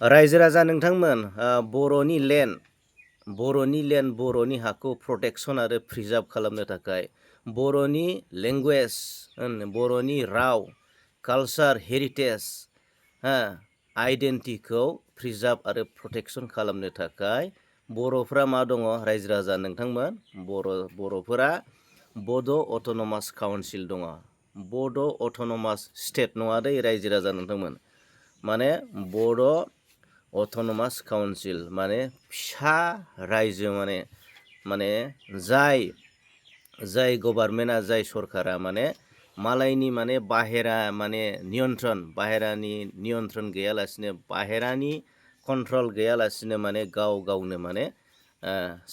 रायजो राजा नोंथांमोन बर'नि लेन्ड बर'नि हाखौ प्रटेक्सन आरो प्रिजार्भ खालामनो थाखाय बर'नि लेंगुवेज बर'नि राव कालचार हेरिटेज आइडेन्टिटिखौ प्रिजार्भ आरो प्रटेक्सन खालामनो थाखाय बर'फ्रा मा दङ रायजो राजा नोंथांमोन बर'फोरा बड' अट'नमास काउन्सिल दङ। बड' अट'नमास स्टेट नङा दै रायजो राजा नोंथांमोन, माने बड' अट'नमास काउन्सिल माने फिसा रायजो माने जाय गभार्नमेन्टआ जाय सरकारा माने मालायनि माने बाहेरानि नियन्त्रण गैयालासिनो बाहेरानि कन्ट्रल गैयालासिनो माने गाव गावनो माने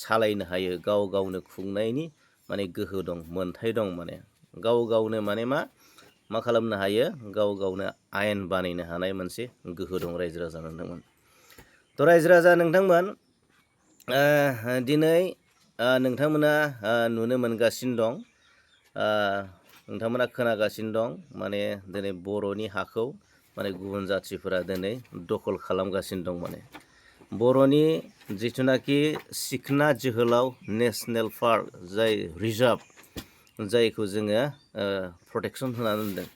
सालायनो हायो, गाव गावनो खुंनायनि माने गोहो दं, मोन्थाय दं, माने गाव गावनो माने मा खालामनो हायो, गाव गावनो आयेन बानायनो हानाय मोनसे गोहो दं रायजो राजा नोंथांमोन। थ' रायजो राजा नोंथांमोन दिनै नोंथांमोना नुनो मोनगासिनो दं, नोंथांमोना खोनागासिनो दं, माने दिनै बर'नि हाखौ माने गुबुन जाथिफोरा दिनै दखल खालामगासिनो दं। माने बर'नि जिथुनाखि सिखना जोहोलाव नेसनेल पार्क जाय रिजार्भ, जायखौ जोङो प्रटेक्सन होनानै दोनदों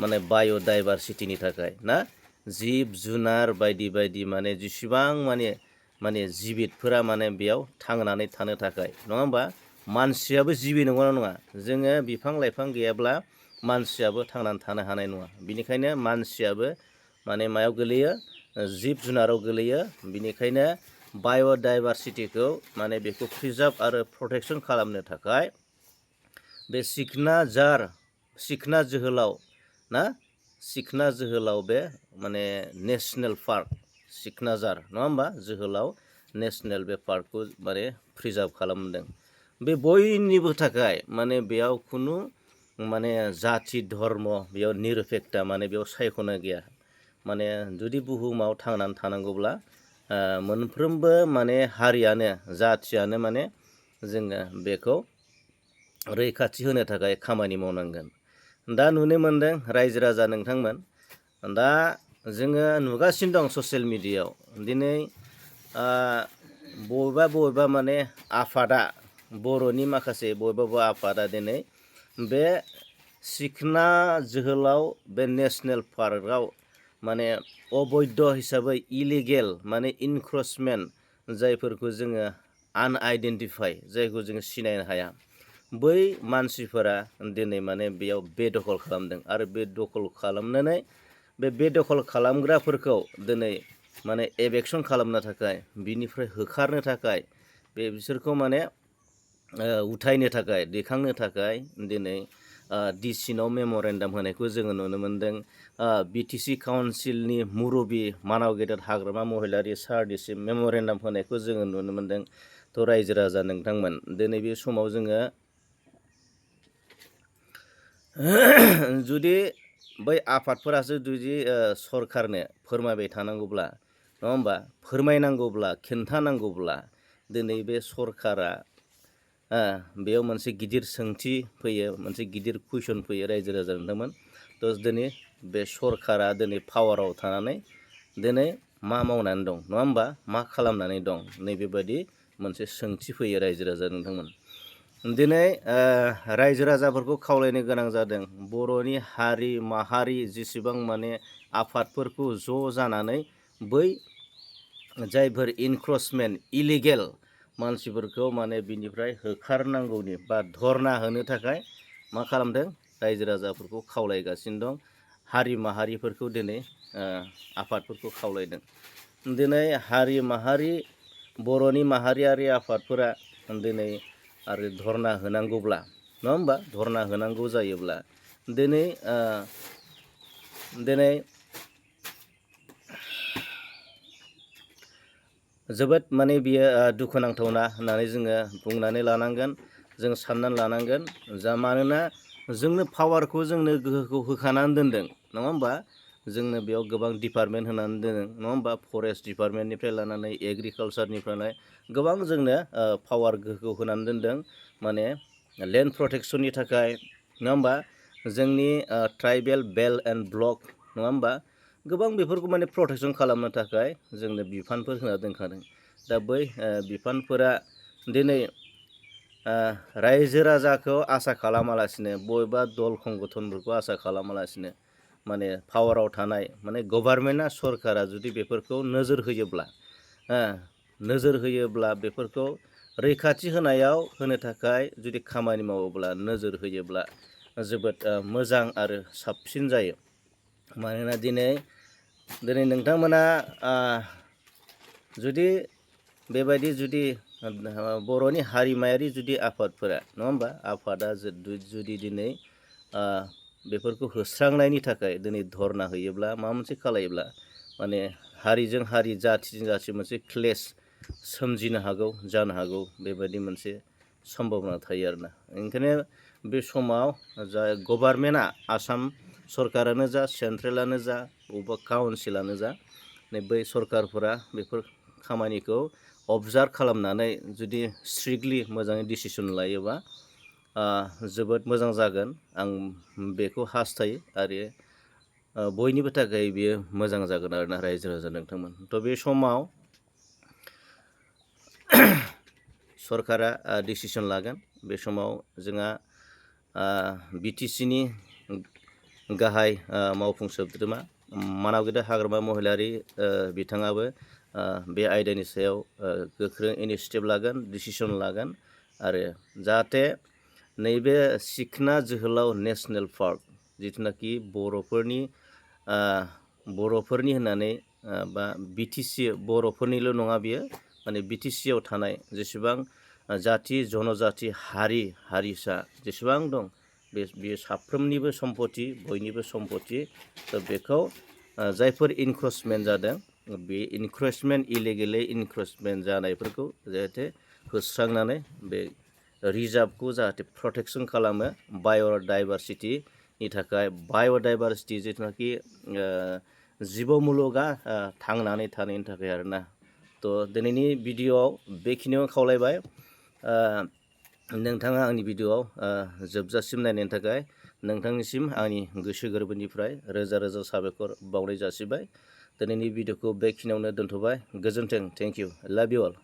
माने बाय'डाइभारसिटिनि थाखाय ना, जिब जुनार बायदि बायदि माने जेसेबां माने जिबितफोरा माने बेयाव थांनानै थानो थाखाय, नङा होमबा? मानसियाबो जिबि नंगौना नङा? जोङो बिफां लाइफां गैयाब्ला मानसियाबो थांनानै थानो हानाय नङा। बिनिखायनो मानसियाबो माने मायाव गोलैयो, जिब जुनाराव गोलैयो। बिनिखायनो बाय'डाइभारसिटिखौ माने बेखौ प्रिजार्भ आरो प्रटेक्सन खालामनो थाखाय बे सिखना जोहोलाव बे माने नेसनेल पार्क सिखनाजार, नङा होमबा? जोहोलाव नेसनेल बे पार्कखौ माने प्रिजार्भ खालामदों। बे बयनिबो थाखाय माने बेयाव खुनु माने जाथि धर्म बेयाव निरपेक्ता माने बेयाव सायख'नाय गैया। माने जुदि बुहुमाव थांनानै थानांगौब्ला मोनफ्रोमबो माने हारियानो जाथियानो माने जोङो बेखौ रैखाथि होनो थाखाय खामानि मावनांगोन। दा नुनो मोनदों रायजो राजा नोंथांमोन, दा जोङो नुगासिनो दं ससियेल मिडियायाव दिनै बबेबा माने आफादा, बर'नि माखासे बबेबा आफादा दिनै बे सिखना जोहोलाव बे नेसनेल पार्कआव माने अबैध हिसाबै इलिगेल माने इनक्रचमेन्ट, जायफोरखौ जोङो आनआइडेन्टिफाइ, जायखौ जोङो सिनायनो हाया, बै मानसिफोरा दिनै माने बेयाव बेदखल खालामदों। आरो बे दखल खालामनानै बे दखल खालामग्राफोरखौ दिनै माने एभेक्सन खालामनो थाखाय, बिनिफ्राय होखारनो थाखाय, बिसोरखौ माने उथायनो थाखाय, दैखांनो थाखाय दिनै डिसिनाव मेम'रेन्डाम होनायखौ जोङो नुनो मोनदों। बिटिसि काउन्सिलनि मुरबि मानाव गेदेर हाग्रामा महिलारि सारनिसिम मेम'रेन्डाम होनायखौ जोङो नुनो मोनदों। थ' रायजो राजा नोंथांमोन, दिनै बे समाव जोङो जुदि बै आफादफोरासो जुदि सरकारनो फोरमायबाय थानांगौब्ला, नङा होमबा, फोरमायनांगौब्ला, खिन्थानांगौब्ला, दिनै बे सरकारा बेयाव मोनसे गिदिर सोंथि फैयो, मोनसे गिदिर कुइसन फैयो रायजो राजा नोंथांमोन। थ' दिनै बे सरकारा दिनै पावाराव थानानै दिनै मा मावनानै दं, नङा होमबा, मा खालामनानै दं, नैबेबायदि मोनसे सोंथि फैयो रायजो राजा नोंथांमोन। दिनै रायजो राजाफोरखौ खावलायनो गोनां जादों, बर'नि हारि माहारि जेसेबां माने आफादफोरखौ ज' जानानै बै जायफोर इनक्रचमेन्ट इलिगेल मानसिफोरखौ माने बिनिफ्राय होखारनांगौनि बा धरना होनो थाखाय मा खालामदों, रायजो राजाफोरखौ खावलायगासिनो दं। हारि माहारिफोरखौ दिनै आफादफोरखौ खावलायदों। दिनै बर'नि माहारियारि आफादफोरा दिनै आरो धरना होनांगौब्ला, नङा होमबा, धरना होनांगौ जायोब्ला दिनै जोबोद माने बियो दुखुनांथावना होननानै जोङो बुंनानै लानांगोन, जों साननानै लानांगोन। मानोना जोंनो पावारखौ, जोंनो गोहोखौ होखानानै दोनदों, नङा होमबा, जोंनो बेयाव गोबां डिपार्टमेन्ट होनानै दोनदों, नङा होमबा, फरेस्ट डिपार्टमेन्टनिफ्राय लानानै एग्रिकालसारनिफ्राय गोबां जोंनो पावार गोहोखौ होनानै दोनदों। माने लेन्ड प्रटेक्सननि थाखाय, नङा होमबा, जोंनि ट्राइबेल बेल्ट एन्ड ब्लक, नङा होमबा, गोबां बेफोरखौ माने प्रटेकसन खालामनो थाखाय जोंनो बिफानफोर होना दोनखादों। दा बै बिफानफोरा दिनै रायजो राजाखौ आसा खालामालासिनो बबेबा दल संगठनफोरखौ आसा खालामालासिनो माने पावाराव थानाय माने गभार्नमेन्टआ सरकारा जुदि बेफोरखौ नोजोर होयोब्ला बेफोरखौ रैखाथि होनो थाखाय जुदि खामानि मावोब्ला नोजोर होयोब्ला जोबोद मोजां आरो साबसिन जायो। मानोना दिनै नोंथांमोना जुदि बेबायदि जुदि बर'नि हारिमायारि जुदि आफादफोरा नङा होमबा आफादा जुदि दिनै बेफोरखौ होस्रांनायनि थाखाय दिनै धरना होयोब्ला माबा मोनसे खालायोब्ला माने हारिजों हारि जाथिजों जाथि मोनसे क्लेश सोमजिनो हागौ जानो हागौ बेबायदि मोनसे सम्भाबना थायो आरोना। ओंखायनो बे समाव जा गभार्नमेन्टआ आसाम सरकारानो जा सेन्ट्रेलानो जा बबेबा काउन्सिलानो जा बै सरकारफोरा बेफोर खामानिखौ अबजार्भ खालामनानै जुदि स्ट्रिक्टलि मोजाङै डिसिसन लायोबा जोबोद मोजां जागोन आं बेखौ हास्थायो आरो बयनिबो थाखाय बियो मोजां जागोन आरोना रायजो राजा नोंथांमोन। थ' बे समाव सरकारा डिसिसन लागोन। बे समाव जोंहा बिटिसिनि गाहाय मावफुं सोद्रोमा मानावगेदा हाग्रामा महिलारि बिथाङाबो बे आयदानि सायाव गोख्रों इनिसियेटिभ लागोन डिसिसन लागोन आरो जाहाथे नैबे सिखना जोहोलाव नेसनेल पार्क जिथुनाखि बर'फोरनि होननानै बा बिटिसि बर'फोरनिल' नङा बियो माने बिटिसिआव थानाय जेसेबां जाथि जनजाथि हारि हारिसा जेसेबां दं बेयो साफ्रोमनिबो सम्पति बयनिबो सम्पति। थ' बेखौ जायफोर इनक्रोचमेन्ट जादों बे इलिगेलै इनक्रोचमेन्ट जानायफोरखौ जाहाथे होस्रांनानै बे रिजार्भखौ जाहाथे प्रटेकसन खालामो बाय'डाइभारसिटिनि थाखाय बाय'डाइभारसिटि जिथुनाखि जिब मुलुगा थांनानै थानायनि थाखाय आरोना। थ' दिनैनि भिडिअ'आव बेखिनियाव खावलायबाय नोंथाङा आंनि भिडिअ'आव जोबजासिम नायनायनि थाखाय नोंथांनिसिम आंनि गोसो गोरबोनिफ्राय रोजा रोजा साबायखर बावनाय जासिबाय। दिनैनि भिडिअ'खौ बेखिनियावनो दोनथ'बाय। गोजोन्थों। Thank you. लाभ इउ अल।